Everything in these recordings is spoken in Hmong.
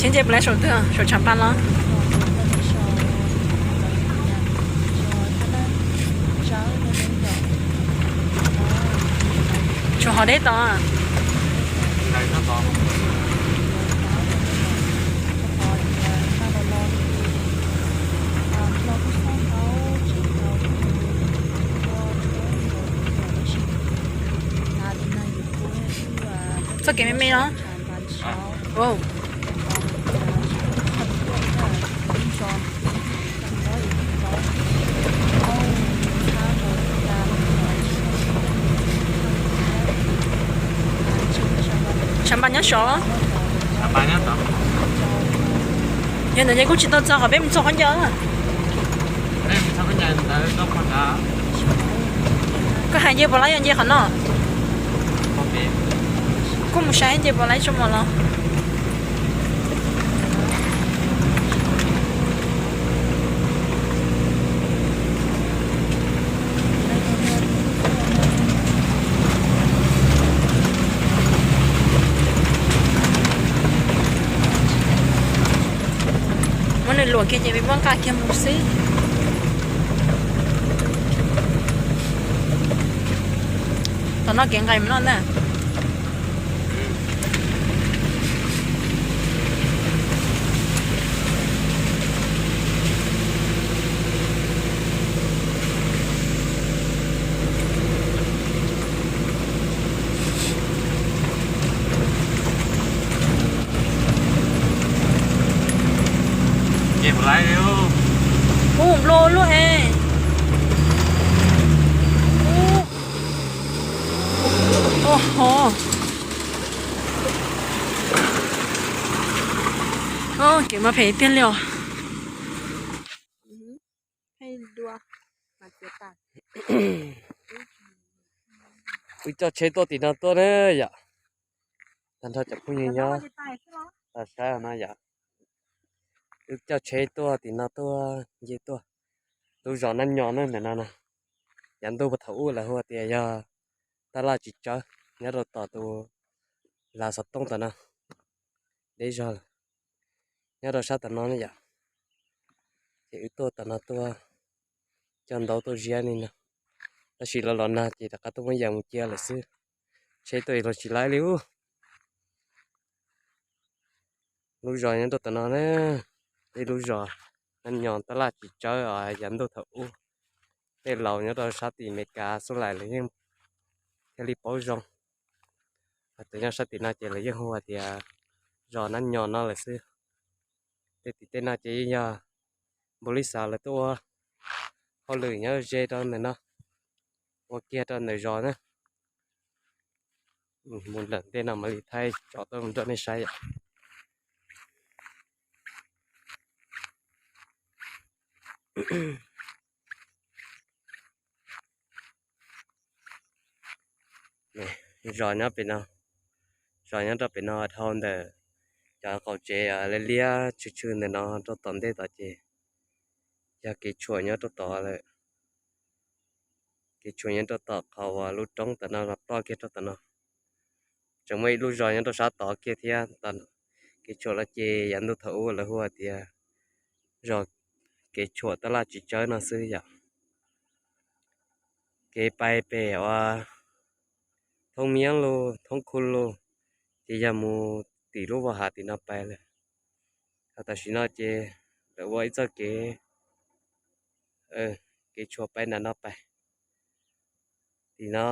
Nce puas laiv saum twg, saum tshav npas los? Saum hov deb tod. Txoj kev me me no. Tshav npas nyob saud. Yog ntawd ces kuj tsis tau txog qhov peb mus txog qhov ncauj. Koj hais nce puas laiv yog nce qhov no? Kuj mus saib nce puas laiv tso mos los. Muab nws luam kiag ces peb muab nqa kiag mus xwb. Tom no kev nqaim no na. Ub, nplua luaj he. Ub. Oho. Kev mas phem tiag li os. Wb coj tsheb tuaj tim no tuaj na yom. Tag nrho cov phooj ywg nyob saib no yom. Wb coj tsheb tuaj tim no tuaj, nce tuaj. Lub zos Nab Nyos na ntawm no na. Yav ntuj thaum ub lawv hu tias yog Tab Laj Tsis Tsawb, nyob rau tom tus Lav Xov Tooj tom no. Deb zog lawm. Nyob rau sab tom no ne yom. Ces wb tuaj tom no tuaj coj ntaub tuaj ziab li no. Tab sis los los nag ces rov qab tuaj muab yas mus cia lawm xwb. Tsheb tuaj los tsis laib li ub. Lub zos nyob rau tom no na, tej lub zos Nab Nyos Tab Laj Tsis Tsawb os, yav ntuj thaum ub tej laus nyob rau sab tim Amelikas xub lais lawv yeej thiaj li paub zoo. Tus nyob sab tim no ces lawv yeej hu tias zos Nab Nyos no lawm xwb. Tej tim tej no ces yeej yog npau li xav lawv tuaj ua hauj lwm nyob ze rau ntawm no, ua kiag rau ntawm zos na. Mus lawm ntej no mam li thaij tso tuaj mus rau nej saib yom. Zos nyob pem no, zos nyob rau pem no dhau ntawm cov qaum tsev liab liab tshwm tshwm ntawm no rau tom ntej tod ces yog kev tshuam nyob rau tod lawm. Kev tshuam nyob rau tom qhov uas lub roob tom no los ploj kiag rau tom no. Tseem muaj ib lub zos nyob rau sab tod kiag thiab. Kev tshuam los ces yav ntuj thaum ub lawv hu tias zos kev tshuam Tab Laj Tsis Tsawb no xwb yom. Kev pais pem uas Thoob Miab los Thoob Khu los ces yog mus tim lub Vaj Hav tim no pais lawm. Ho tam sim no ces lawv ua ib txoj kev, kev tshuam pais nram no pais. Tim no,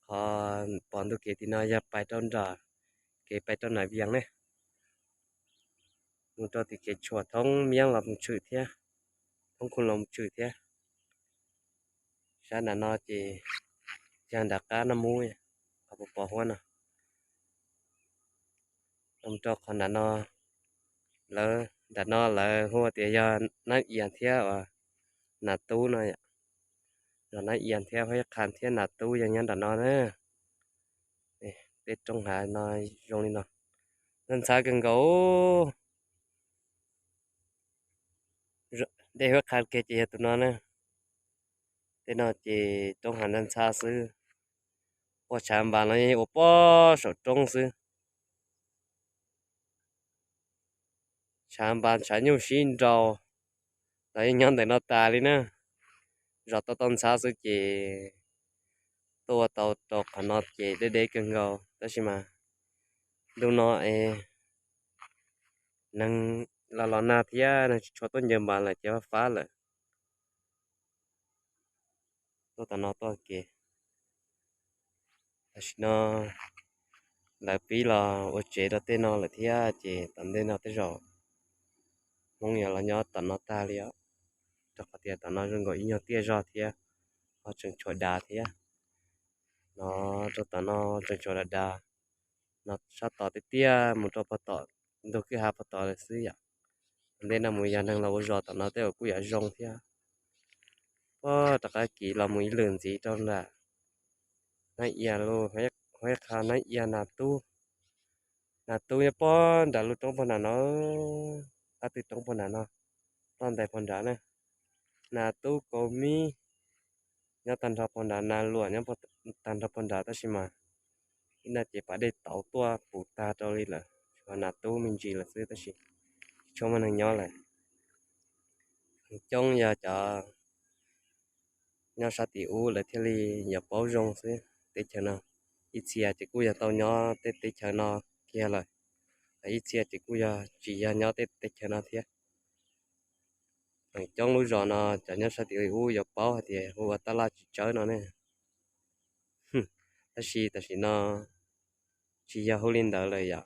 qhov pom ntug kev tim no yog pais rau nram, kev pais rau nram Vias ne. Mus rau tim kev tshuam Thoob Miab los mus tshwm thiab, Thoob Khu los mus tshwm thiab. Sab nram no ces yog nram qab Naj Mub, qhov pos pos huab no. Mus rau qhov nram no, lawv nram no lawv hu tias yog Nab Ias thiab uas Nas Tub no yom. Zos Nab Ias thiab Huab Qha thiab Nas Tub yog nyob nram no na. Tej roob hav no zoo li no, ntxhab kawg nkaus. Dej Huab Qha kiag ces yog tus no na. Tej no ces roob hav ntxhab ntxhab xwb. Poj tshav npas no ua pog saum roob xwb. ntshav npas ntshav nyuj sib nraus los yeej nyob ntawm no tas li na. Zos tau tau ntxhab xwb ces tuaj ua tau rau qhov no ces deb deb kawg nkaus tab sis mas ntu no es neeg los los nag thiab neeg tsis tshua tuaj ncaws npas lawm ces fab fab lawm. Tuaj tom no tuaj ke, tam sim no lawv pib los ua tsev rau tej no lawm thiab ces tom ntej no tej zaum Hmoob yuav los nyob tom no tag li os, rau qhov tias tom no zoo nkaus ib nyuag tiaj zog thiab ho tseem tshuav dav thiab. No rau tom no tseem tshuav dav dav, no sab tom tiaj tiaj mus rau pog tom ntug kwj ha pog tom lawm xwb yom. Tom ntej no mus yog neeg los ua zos tom no tej zaum kuj yuav zoo thiab. Puag rov qab kiv los mus ib lwm ntxiv rau nram Nab Ia lub, ho ib qha Nab Ia Nas Tub. Nas Tub nyob puag nram lub roob puag nram no, qab twg roob puag nram no, ploj ntais puag nrad na. Nas Tub Kaus Mib nyob tag nrho puag nrad, Nas Luam nyob tag nrho puag nrad tab sis mas ib nta ces pas dej tauv tuaj puv tag rau li lawm, tshuav Nas Tub me ntsis lawm xwb tab sis tsis tshua muaj neeg nyob lawm. Coob yog cov nyob sab tim ub lawv thiaj li yuav paub zoo xwb teb chaws no. Ib txhia ces kuj yog tau nyob tej teb chaws no kiag lawm, ib txhia ces kuj yog tsis yog nyob tej teb chaws no thiab. Feem coob lub zos no cov nyob sab tim ub yuav paub hais tias hu ua Tab Laj Tsis Tsawb no ne. Tab sis tam sim no tsis yog hu li ntawd lawm yom,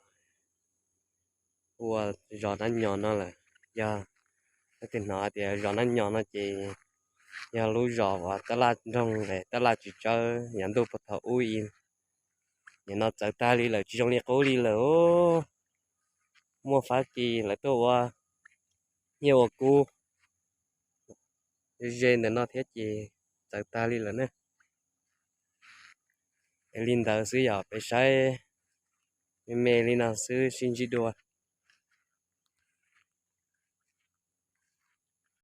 hu ua zos Nab Nyos no lawm. Yog leej twg hnov hais tias zos Nab Nyos no ces yog lub zos uas Tab Laj Nroog es Tab Laj Tsis Tsawb yav ntuj puag thaum ub ib, nim no txawv tag li lawm tsis zoo li qub li lawm. Muaj Fab Kis lawv tuaj ua nyiaj ua kub ze ntawm no thiab ces txawv tag li lawm na. Es li ntawd xwb yog peb saib me me li no xwb sib ntsib dua.